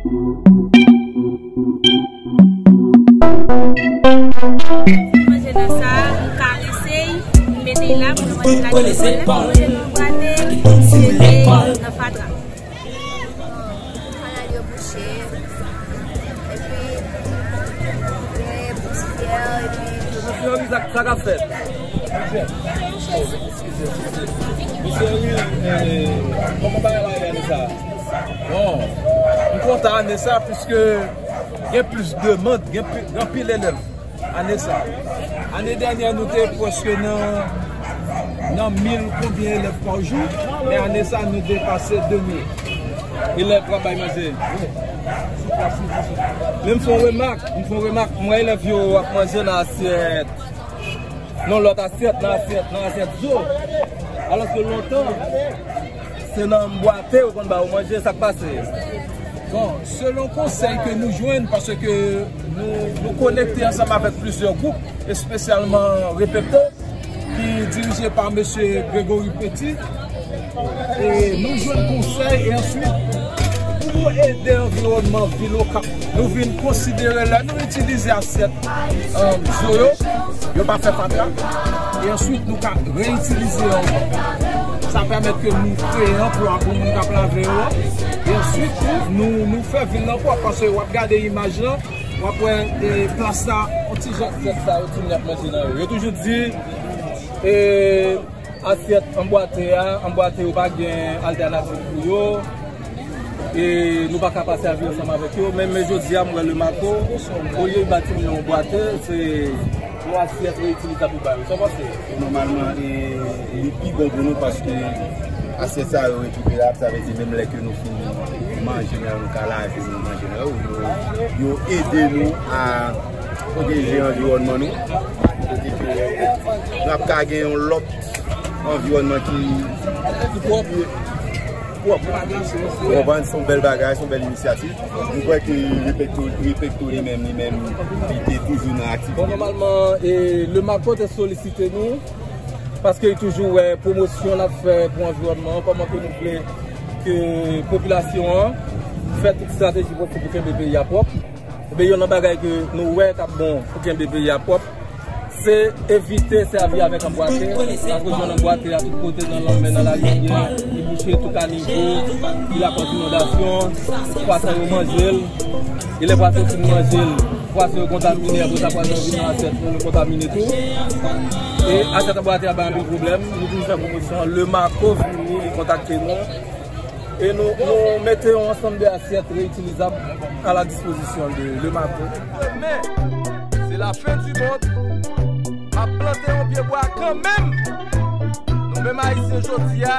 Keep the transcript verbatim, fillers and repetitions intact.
Manje nan sa, m karese l, m mete l la, pou l manje la, pou l manje nan pate, m mete l nan fatra. Kanal yo bouche, epi, e, bouche, epi. Sa k ap fèt? Mesye Henry, e, kòman bagay la ye ane sa? Bon, m kontan ane sa, piske gen plis demann, gen pi, gen anpil elèv ane sa. Ane dènyè, nou te prèske nan, nan mil konbyen elèv pa jou, men ane sa, nou depase de mil elèv k ap bay manje. Men m fè yon remak, m fè yon remak, m wè elèv yo ap manje nan asyèt, nan lòt asyèt, nan asyèt, nan asyèt zo. Alòske lontan, se nan bwate yo konn ba yo manje, sa k pase? Bon, selon konsèy ke nou jwenn, paske nou, nou konekte ansanm avèk plizyè gwoup, espesyalman Repekto, ki dirije pa mesye Gregory Petit. E nou jwenn konsèy, e answit, pou nou ede anviwònman vil Okap, nou vin konsidere lè nou itilize asyèt, um, zo yo, yo pa fè fatra. E answit, nou ka reyitilize yo ankò. Sa pèmèt ke nou kreye anplwa pou moun k ap lave yo. E answit tou, nou, nou fè vil lan pwòp, paske w ap gade imaj lan, w ap wè, e, plas la, yon ti jan asyèt sa yo, timoun y ap manje nan yo. Yo toujou di, e, asyèt an bwate a, an bwate yo pa gen altènativ pou yo. E nou pa ka pase avi ansanm avèk yo. Men, men jodi a, m wè Lemako, olye l ba timoun yo yon bwate, se yon asyèt reyitilizab li ba yo. Sa w panse? Nòmalman, e, li pi bon pou nou paske asyèt sa yo rekiperab, sa vle di menm lè ke nou fin manje, men nou ka lave nou manje nan yo, yo, yo ede nou a pwoteje anviwònman nou. Kote ke n ap ka gen yon lòt anviwònman ki, ki pwòp. Pwòp. Ou konprann? Se yon bèl bagay, se yon bèl inisyativ. Nou kwè ke Repekto, Repekto li menm, li menm, li te toujou nan aktivite. Bon, nòmalman, e, Lemako te solisite nou, paske li toujou wè pwomosyon n ap fè pou anviwònman an, kòman ke nou vle ke popilasyon an fè tout estrateji posib pou kenbe peyi a pwòp. Ebyen, youn nan bagay ke nou wè k ap bon pou kenbe peyi a pwòp, se evite sèvi avèk anbwate, paske w jwenn anbwate a tout kote, nan lanmè, nan larivyè, li bouche tou kanivo, li lakòz inondasyon, pwason yo manje l, e lè pwason fin manje l, pwason yo kontamine, apre sa pwason yo vin nan asyèt nou, nou kontamine tou. E asyèt anbwate a bay anpil pwoblèm, nou toujou fè pwomosyon an, Lemako vini, li kontakte nou. E nou, nou mete yon ansanm de asyèt reyitilizab a la dispozisyon de Lemako. Men, se lafen di mond, m ap plante yon pye bwa kanmenm. Nou menm Ayisyen jodi a,